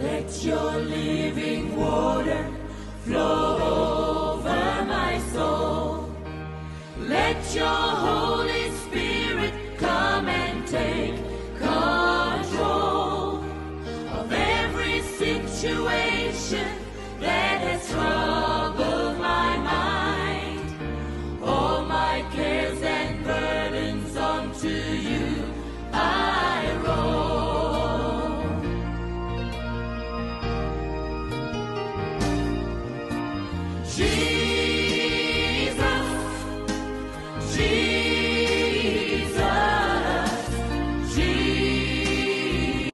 Let your living water flow over my soul. Let your Holy Spirit come and take control of every situation that has troubled my mind. All my cares and burdens onto you I roll. Jesus, Jesus, Jesus.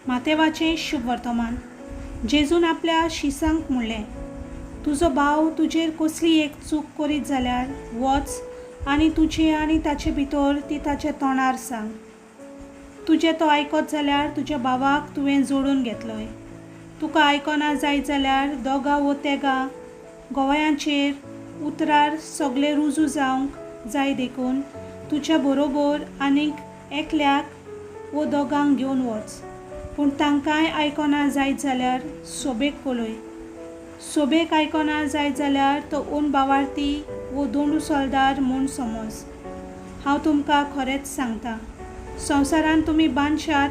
मातेवाचें शुभ वर्तमान. जेजून आपल्या शिसांक म्हणलें, तुजो भाव तुजेर कसली एक चूक करीत जाल्यार वच आनी तुजे आनी ताचे भितर ती ताच्या तोंडार सांग. तुजें तो आयकत जाल्यार तुज्या भावाक तुवें जोडून घेतलोय. तुका आयकना जायत जाल्यार दोगां वो तेगां गोवयांचेर उतरार सगळे रुजू जावंक जाय देखून तुज्या बरोबर आनीक एकल्याक वो दोगांक घेवन वच. पूण तांकांय आयकना जायत जाल्यार सोबेक कोलय. सोबेक आयकना जायत जाल्यार तो ओन बावार्थी वो दोंडू सोल्दार म्हूण समज. हांव तुमकां खरेंच सांगता, संवसारांत तुमी बांदशात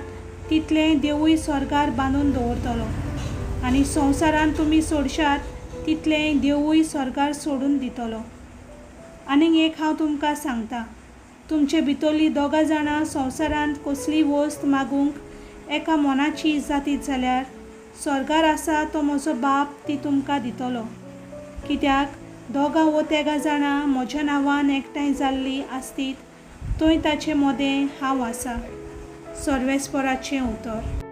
तितलें देवूय स्वर्गार बांदून दवरतलो आनी संवसारांत तुमी सोडशात तितलें देवूय स्वर्गार सोडून दितलो. आनीक एक हांव तुमकां सांगता, तुमचे भितरलीं दोगां जाणां संवसारांत कसलीय वस्त मागूंक एका मनाची जातीत जाल्यार स्वर्गार आसा तो म्हजो बाप ती तुमकां दितलो. कित्याक दोगां वो तेगां जाणां म्हज्या नांवान एकठांय जाल्लीं आसतीत थंय ताचे मदें हांव आसा. सर्वेस्पराचें उतर.